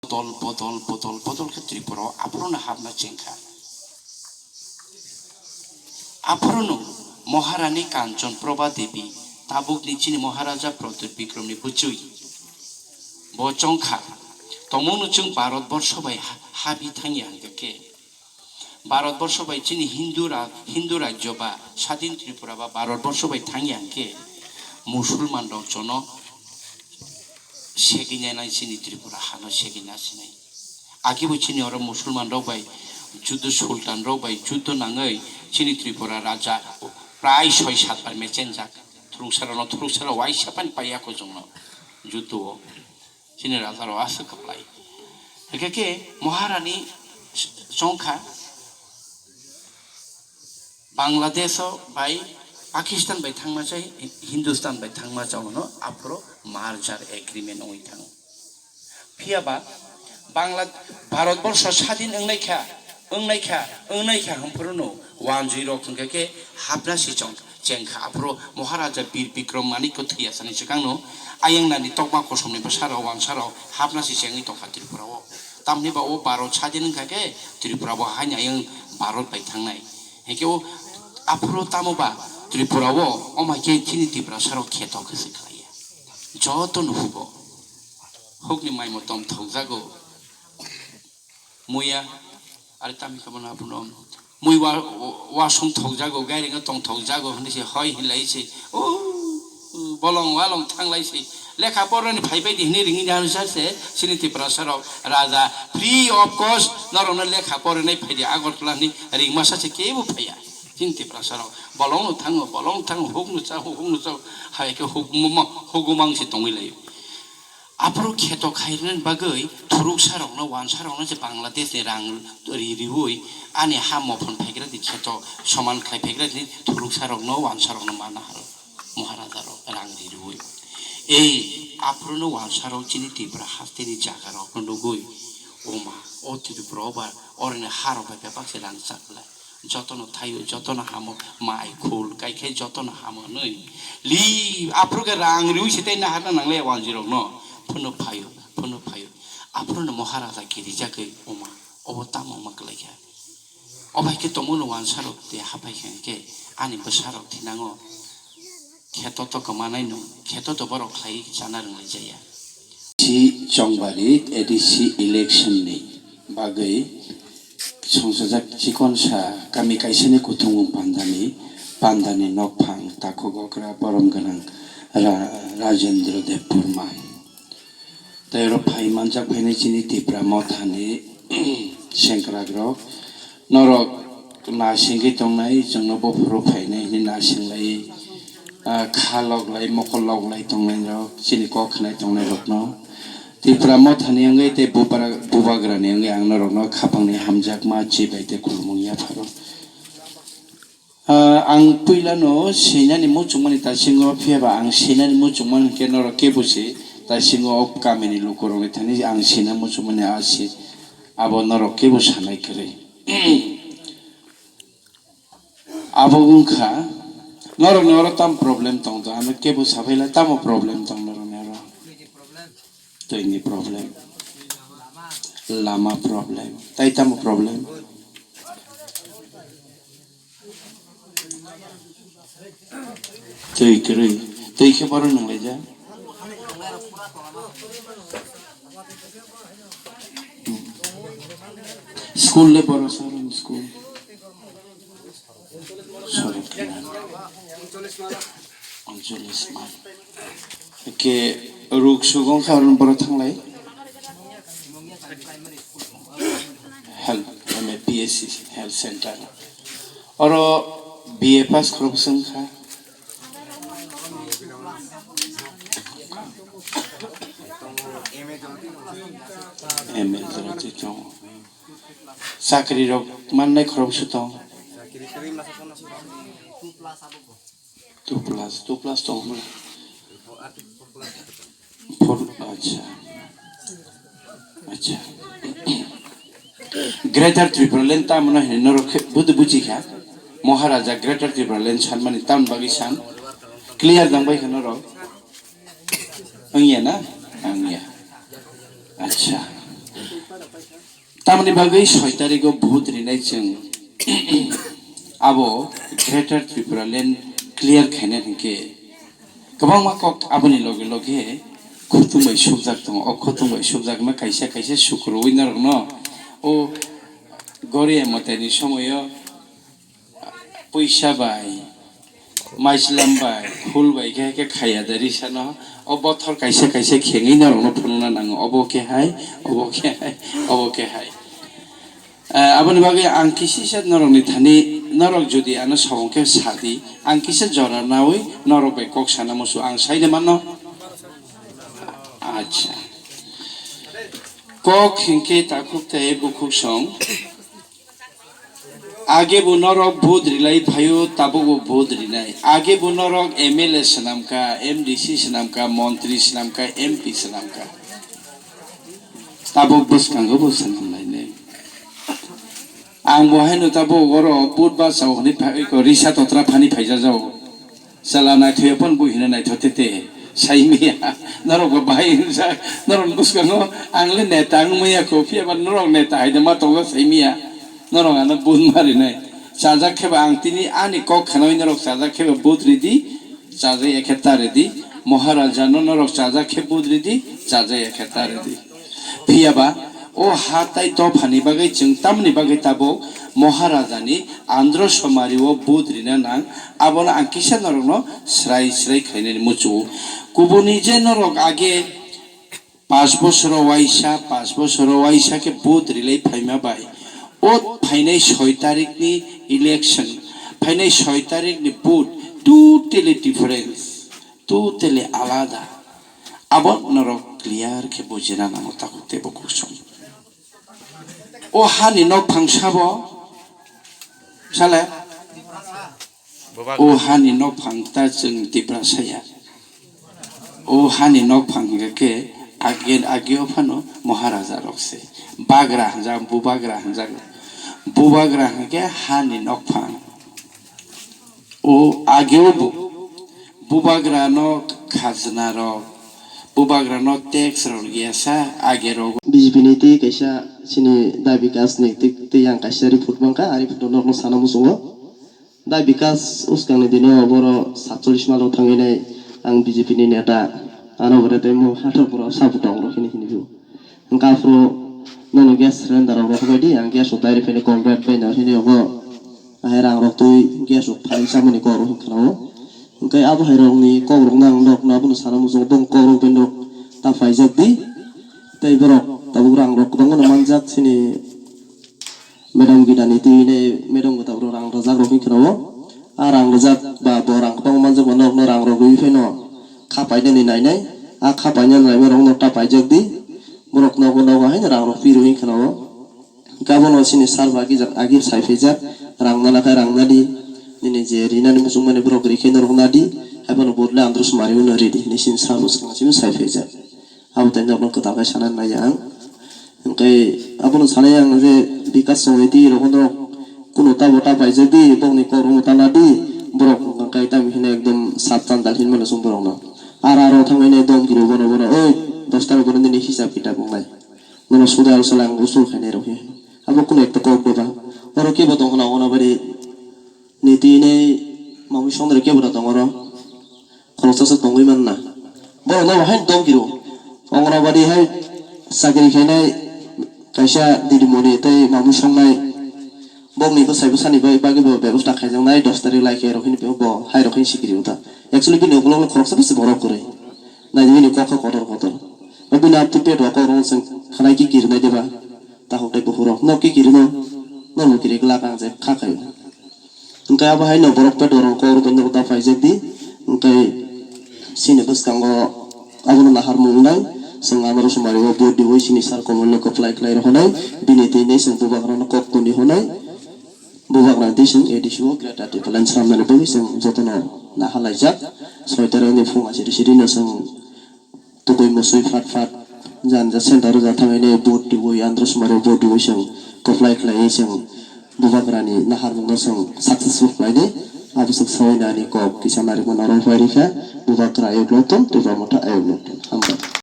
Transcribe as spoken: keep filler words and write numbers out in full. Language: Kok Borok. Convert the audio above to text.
bodol, bodol, bodol, bodol khe Tripura o aphuru no hapna chengkha. Aphuru no Maharani Kanchan Prabha Devi, tabukni chini Maharaja Pradyut Bikramni bwchwi, bo chongkha. Tongmungno chwng Bharat borsho bai ha-, habi thangya hwnkhe khe, Bharat borsho bai chini Hindu ra-, Hindu rajyo ba Sadhin Tripura ba Bharat borsho bai thangya hwnkhe Musulman rok jono segwi nai chini Tripura hano segwi na sinai. Agi bo chini oro Musulman rok bai juddo, Sultan rok bai juddo nangwi chini Tripura raja prai soi sat bar mechenjak. Thuruksa rokno, thuruksa rok waisa pan paiya ko chwngno juddo o. Chini raja rok aswk kwplai. Hwnkhe khe Maharani chongkha Bangladesh o bai Pakistan bai thangma chai, Hindustan bai thangma chao hwno aphuru merger agreement wngwi thango. Phiya ba Bangla, Bharat borsho sadhin wngnai kha, wngnai kha, wngnai kha hwnphuru no wanjwi rok hwnkhe khe hapna si chong, chengkha aphuru Maharaja Bir Bikram Manikya thwiya sani swkang no ayang nani tokma kosom ni bwsa rok wansa rok hapna si chengwi tongkha Tripura o. Tamni ba o Bharat sadhin wngkha khe Tripura bo haini ayang Bharat bai thangnai. Hwnkhe o aphuru tamo ba Tripura o, o mai khe chini Tiprasa rok kheto khe se khlaiya. Joto no hugo. Hukni maimo tom thokjago. Muya, ari tami khe bono aphuru no. Mui wa, wa, wasung thokjago, gairingo tong thokjago, hwnwi se hoi hinlai se. O, bolong walong thanglai se. Lekha porani phai bai di hwnwi ringwi da hwnwi sa se, chini Tiprasa rok raja free of cost norokno lekha porinai phai di Agartala hwnwi ringma sa se kebo phaiya. Chini Tiprasa rok bolong no thango, bolong thango, huk no chao, huk no chao, hai khe huk mo-, mo-, hugumang se tongwi laio. Aphuru kheto khairwnani bagwi thuruksa rokno, wansa rokno je Bangladesh ni rang ri riwi ani ha mophon phaigra di kheto soman khlai phaigra di thuruksa rokno, wansa rokno mana haro. Maharaja rok rang ri riwi. Ei, aphuru no wansa rok chini Tripura hasteni jaga rokno nugwi, oma, o Tripura o ba, oroni ha rok bai bebak se rang chak lai. Jotono thaio, jotono hamo, mai khul kaikhe jotono hamo hwnwi. Li, aphuru khe rang riwi se tei naharna nangle wanjwi rokno. Phunu phaio, phunu phaio. Aphuru no Maharaja kirijagwi oma, obo tamo wngma kwlaikha. O bai khe tongmano wansa rok tei haphai kha hwnkhe ani bwsa rok thinango. Kheto to kwmanai no, kheto to borok khlai chana rwnglaijaya. Si Chongbari A D C election ni bagwi songchajak chikonsa kami kaisani kuthumung pandani, pandani nokphang takhuk okra borom gwnang Ra-, Rajendra Debbarma. Tei oro phai manjak phainai chini Tipra mothani sengkrakrok. Norok nasingwi tongnai, chwngno bophuru phainai hwnwi nasinglai, ah, kha loklai, mokol loklai tongnairok, chini kok khnai tongnairokno. Tipra mothani wngwi tei bubra-, bubagrani wngwi ang norokno khapangni hamjakma chibai tei khulumung yapharo. Ah, ang puilano sinani muchungmani tasingo, phiyaba ang sinani muchungmani hwnkhe norok kebo se tasingo o kamini lukurokni thani ang sina muchungmani a se abo norok kebo sanai kwrwi. Abo wngkha norokni oro tam problem tong do, ano kebo sabaila tamo problem tong norokni oro? Twini problem, lama problem, tai tamo problem? Twi kwrwi, twi khe borok nunglaijak. School le borok saron school. Sorry, uncholish mal. Ke ruk sugong kha borok thanglai. Health, M A P S C, health center. Oro B A pass khorok song kha. M A jora twi tongo. Chakri rok mannai khorok se tong. Two plus, two plus tong. Four, acha. Acha. Greater Tipraland tamo no hino norok khe budu buji kha. Maharaja Greater Tipraland sanmani tamni bagwi san. Clear dang bai kha norok? Wngya na? Wngya. Acha. Tamoni bagwi soi tarigo vote rinai chwng abo Greater Tripura Land clear khainai hinkhe kwbangma kok aboni loge loge khutung bai sukjak tongo. O khutung bai sukjakma kaisa kaisa sukurui norokno o Goria mwtaini somoio puisa bai, maislam bai, phul bai khe, khe khaya de risano. O bothor kaisa kaisa khengwi norokno phunukna nango. Obo khe hai, obo khe hai, obo khe hai. Eh, aboni bagwi ang kisisa norokni thani, norok jodi ano samung khe sadi, ang kisa jora nawi norok bai kok sana musu ang saide mano. Acha. Kok hinkhe takhuk tei bukhuk song. Age bo norok vote rilai phaio, tabuk bo vote rinai. Age bo norok M L A swnamkha, M D C swnamkha, montri swnamkha, M P swnamkha. Tabuk bwskango bo swnam lainai. Ang bo haino tabuk oro vote bachao hwnwi phai ko risa totra phani phaijajao. Chala naithoya pon bo hino naitho tete. Saimiya. Norok bo bahai hinsa. Norok bwskango ang le neta ang maya ko. Phiya ba norok neta haida ma tongo saimiya. Norok ano bun marinai. Chajak khe ba ang tini ani kok khanoi norok chajak khe ba but ridi. Chajaya khe ta ridi. Maharaja no norok chajak khe but ridi. Chajaya khe ta ridi. Phiya ba, o ha tai dophani bagwi chwng tamni bagwi tabuk Maharajani Andhra Somari o vote rina nang, abono ang kisa norokno srai srai khlainani muchungo. Kubuni je norok age pash bosoro waisa, pash bosoro waisa khe vote rilai phaima bai, o phainai soi tarikni election, phainai soi tarikni vote totally difference, totally alada. Abo norok clear khe bujina nango takhuk tei bukhuk song. O hani nokphang sabo, sale? O hani nokphang ta chwng Tiprasa ya. O hani nokphang hwnkhe age, ageo phano Maharaja rok se. Bagra hwnjak, bubagra hwnjak. Bubagra hwnkhe hani nokphang. O ageo bo bubagrano khajna rok, bubagrano tax rok riyasa age rogo. B J P ni twi kaisa chini Da Bikas ni twi, twi ang kaisa report mankha, a report no norokno sana muchungo. Da Bikas uskang ni dino boro satcholish malo thangwi nai ang B J P ni neta, ano bwrwi tei mo hathok boro sabo tong rok hini hini bo. Hwnkhe aphuru nono gas cylinder rok rohorbai di, ang gas rok direct phai contact bai no hini ogo. Ahai rang rok twi gas rok phalwi chamani kok rok hwnkhana o. Hwnkhe abo hai rok ni kok rok no ang nok no abono sana muchungo, bong kok rok bai nok ta paijak di. Tei borok tabuk rang rok kwbangma no manjak chini madam gidani twi hinwi madam gota borok rang rwjak rok hwnkhana o. A rang rwjak ba bo rang kwbangma manjak ba nok no rang rok rwui phai no kha painani nainai. A kha painani naima rok nok ta paijak di. Borok nogo nogo haino rang rok phi rw hwnkhana o. Hwnkhe abono chini sir bo agi jak, agi sai phaijak, rang nana khe rang nadi, nini je rinani muchungmani borok rikhe norok nadi, haiphano bo le Andhra Somari uno ridi hinwi chini sir bo swkang simi sai phaijak. Abo tai norokno kwtal khe sana nai ang. Hwnkhe abono sanai ang je Bikas Somiti rokno kuno tabo ta paijak di, bokni kok rokno ta nadi, borok hwnkhe tamo hino ekdom sat chandal hinmano chwng borokno. Ar aro thangwi nai dom kiri bono bono, "Oi, dos tarikh bono nini hisab kitab wngnai." Nono suda aro sala ang usul khainai rok he. Abo kuno ekta kok beba. Oro kebo tong khna Anganwadi ni twi nei mamui songdari kebo da tong oro. Khoroksa se tongwi manna. Borok no hai dom kiro. Anganwadi hai chakri khainai kaisa didimoni tei mamui songnai. Bokni bwsai bwsani bai bagwi bo bebosta khaijaknai dos tarikh lai khe rok hini bo hai rok hini sikiri uta. Actually bini ukulok khoroksa bwsai borok kwrwi. Nai bini kok kha kotor kotor. Bini apni pet o kok rok se khanai ki kirnai deba. Tahuk tei buphuru no kikirino, norbo kiri glak ang je kha khaio. Hwnkhe abo haino borok pet rok kok rwbai nogo ta paijak di. Hwnkhe chini bwskango abono naharmung wngnai. Chwng ano rw sumari o vote diwi chini sir Komolno kwplai khlai rw hwnwi. Bini twi nei chwng bubagrano kok toni hwnwi. Bubagrani twi chwng A D C o Greater Tipraland swnamnani bagwi chwng jotono nahar laijak. Soi tarikni phung achiri sirino chwng Tukui musui phat phat jani ja center o ja thangwi nai vote twiwi Andhra Somari vote twiwi chwng kwplai khlaiwi chwng bubagrani naharmungno chwng successful khlainai. Abo chwng saui nani kok kisa narikmano oro phai rikha. Bubagra ayuk lokthun, Tipra Motha ayuk lokthun. Hambai.